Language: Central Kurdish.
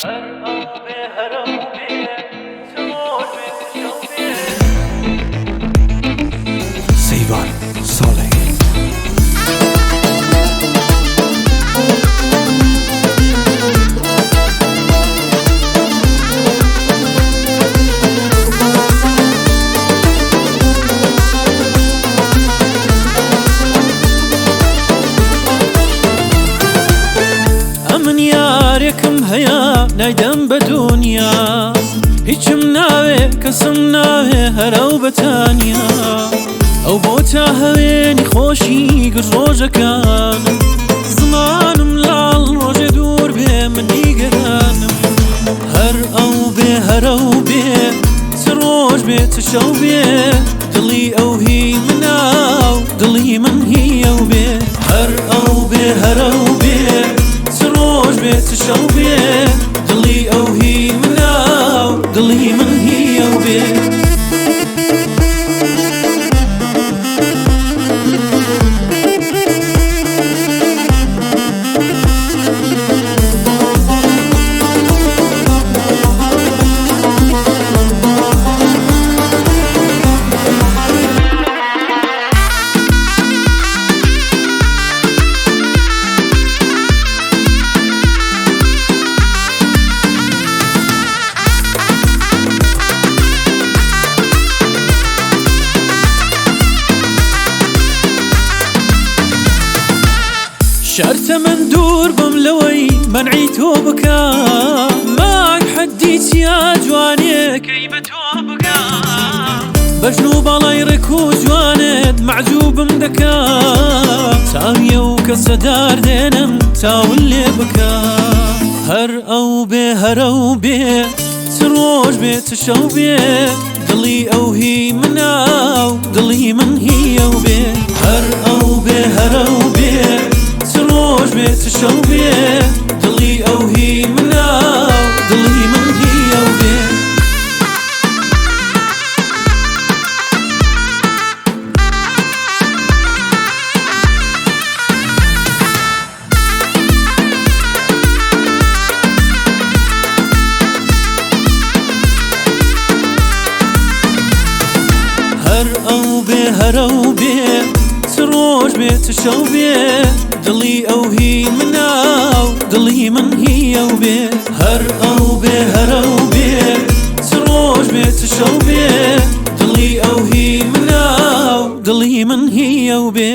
هەر ئەو بێ هەر ئەو بێ چ ڕۆژ بێ چ شەو بێ. سەیوان ساڵح. ئەمن یارێکم هەیە نایدەم بە دونیا، هیچم ناوێ کەسم ناوێ هەر ئەو بەتانیا. ئەو بۆ تا هەوێنی خۆشی گشت ڕۆژەکانم، زمانم لاڵ ڕۆژێ دوور بێ من نیگەرانم. هەر ئەو بێ هەر ئەو بێ چ ڕۆژ بێ چ شەو بێ، دڵی ئەو هی منە و دڵی من هی ئەو بێ. هەر ئەو بێ هەر ئەو بێ چ ڕۆژ بێ چ شەو بێ، دڵی ئەو هی منە و دڵی من هی ئەو بێ. شەرتە من دوور بم لەوەی مەنعی تۆ بکا، ماک حەدی چیا جوانێکەی بە تۆ بگا. بەژن و باڵای ڕێک و جوانت مەعجوبم دەکا، چاویە و کەسە دار دێنم چاول لێ بکا. هەر ئەو بێ هەر ئەو بێ چ ڕۆژ بێ چ شەو بێ، دڵی ئەو هی منە و دڵی من هی ئەو بێ. هەر ئەو بێ هەر ئەو بێ چ ڕۆژ بێ چ شەو بێ، دڵی ئەو هی منە و دڵی من هی ئەو بێ. هەر ئەو بێ هەر ئەو بێ چ ڕۆژ بێ چ شەو بێ، دڵی ئەو هی منە و دڵی من هی ئەو بێ. هەر ئەو بێ هەر ئەو بێ چ ڕۆژ بێ چ شەو بێ، دڵی ئەو هی منە و دڵی من هی ئەو بێ.